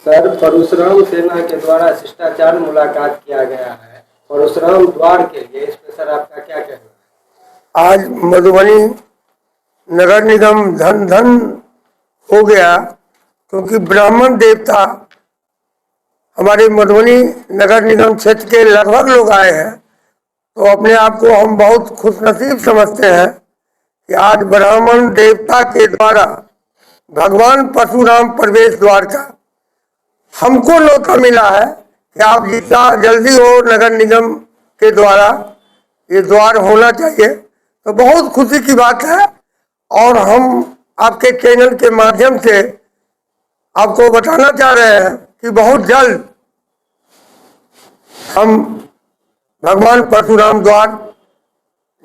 Sir, Parshuram सेना के द्वारा शिष्टाचार मुलाकात किया गया है परशुराम द्वार के लिए, इस पे सर आपका क्या कहना है? आज मधुबनी नगर निगम धन धन हो गया, क्योंकि ब्राह्मण देवता हमारे मधुबनी नगर निगम क्षेत्र के लगभग लोग आए हैं, तो अपने आप को हम बहुत खुशनसीब समझते हैं कि आज ब्राह्मण देवता के द्वारा भगवान परशुराम प्रवेश द्वार का हमको न्योता मिला है कि आप जितना जल्दी हो नगर निगम के द्वारा ये द्वार होना चाहिए। तो बहुत खुशी की बात है और हम आपके चैनल के माध्यम से आपको बताना चाह रहे हैं कि बहुत जल्द हम भगवान परशुराम द्वार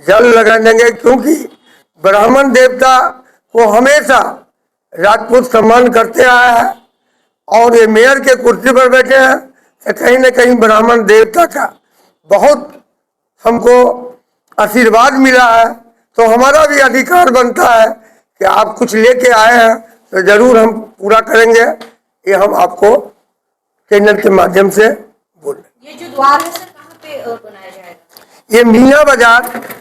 जल लगा देंगे, क्योंकि ब्राह्मण देवता को हमेशा राजपूत सम्मान करते आया है और ये मेयर के कुर्सी पर बैठे हैं, तो कहीं ना कहीं ब्राह्मण देवता का बहुत हमको आशीर्वाद मिला है। तो हमारा भी अधिकार बनता है कि आप कुछ लेके आए हैं तो जरूर हम पूरा करेंगे। ये हम आपको चैनल के माध्यम से बोल रहे हैं। ये जो द्वार है सर, कहाँ पे बनाया जाएगा? ये मीना बाजार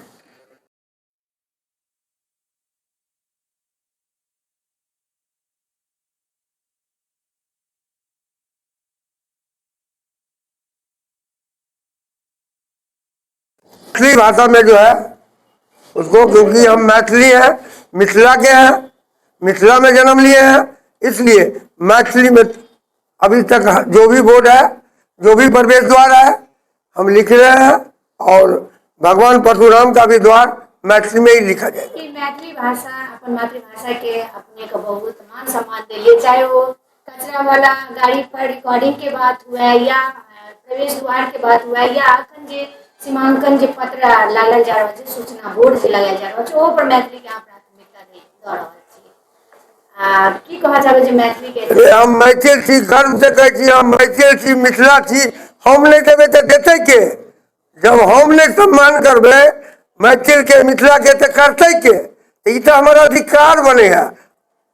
मैथिली भाषा में जो है उसको, क्योंकि हम मैथिली हैं, मिथिला के हैं, मिथिला में जन्म लिए हैं, इसलिए मैथिली में अभी तक जो भी बोर्ड है, जो भी प्रवेश द्वार है, हम लिख रहे हैं और भगवान परशुराम का भी द्वार मैथिली में ही लिखा जाएगा। कि मैथिली भाषा, अपन मातृभाषा के अपने का बहुत मान सम्मान दिलिए, चाहे वो कचरा वाला गाड़ी पर रिकॉर्डिंग के बात हुआ है या प्रवेश द्वार के बात हुआ है या अखन जे सीमांकन जे पत्र लागल जा रहल छै, सूचना बोर्ड जे लगायल जा रहल छै, ओहो पर मैथिली के अहाँ प्राथमिकता दऽ रहल छी। आ की कहऽ चाहबै जे मैथिली के? अरे, हम मैथिल छी, गर्व से कहै छी, हम मैथिल छी, मिथिला छी। हम नहि देबै तऽ देतै के? जब हम नहि सम्मान करबै मैथिल के, मिथिला के, तऽ करतै के? तऽ ई तऽ हमर अधिकार बनै है।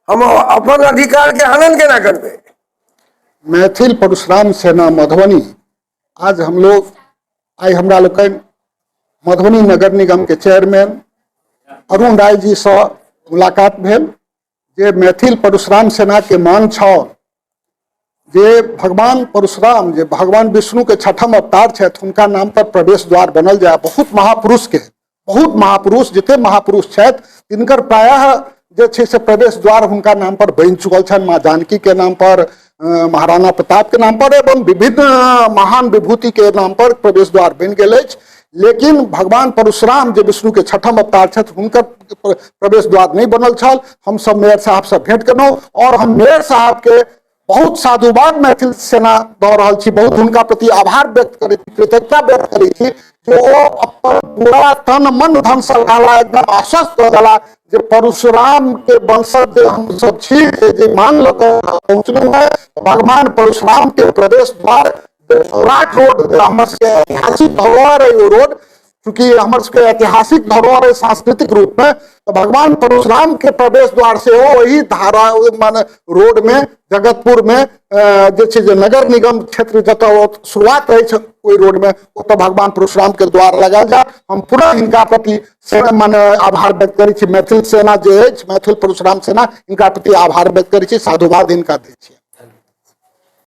हम अपन अधिकार के हनन केना करबै? मैथिल परशुराम सेना मधुबनी, आज हम लोग आइ हमरा लोकनि मधुबनी नगर निगम के चेयरमैन अरुण राय जी से मुलाकात भेल, जे मैथिल परशुराम सेना के मांग छल जे भगवान परशुराम, जे भगवान विष्णु के छठम अवतार छथि, हुनका नाम पर प्रवेश द्वार बनल जाय। बहुत महापुरुष के, बहुत महापुरुष, जते महापुरुष छथि तिनकर प्रायः जे छै से प्रवेश द्वार हुनका नाम पर बनि चुकल छनि। माँ जानकी के नाम पर, महाराणा प्रताप के नाम पर एवं विभिन्न महान विभूति के नाम पर प्रवेश द्वार बनि गेल अछि, लेकिन भगवान परशुराम जे विष्णु के छठम अवतार छथि, हुनकर प्रवेश द्वार नहि बनल छल। हम सब मेयर साहब से भेंट केलहुँ और हम मेयर साहब के बहुत साधुवाद मैथिल सेना दऽ रहल छी, बहुत हुनका प्रति आभार व्यक्त करै छी, कृतज्ञता व्यक्त करै छी जे ओ अपन पूरा तन मन धन से रहला, एकदम आश्वस्त रहला जे परशुराम के वंशज जे हम सब छी, जे मांग लऽ कऽ पहुँचलहुँ है, भगवान परशुराम के प्रवेश द्वार सौराठ रोड, हमर सबके ऐतिहासिक धरोहर है ओ रोड, चूंकि हमर सबके ऐतिहासिक धरोहर है सांस्कृतिक रूप में, तो भगवान परशुराम के प्रवेश द्वार से वही धारा माने रोड में जगतपुर में जे छै जे नगर निगम क्षेत्र जतऽ शुरुआत रहै छै ओहि रोड में, ओतऽ भगवान परशुराम के द्वार लगायल जाय। हम पुनः हिनका प्रति माने आभार व्यक्त करै छी। मैथिल सेना जे अछि, मैथिल परशुराम सेना, हिनका प्रति आभार व्यक्त करै छी, साधुवाद हिनका दै छी।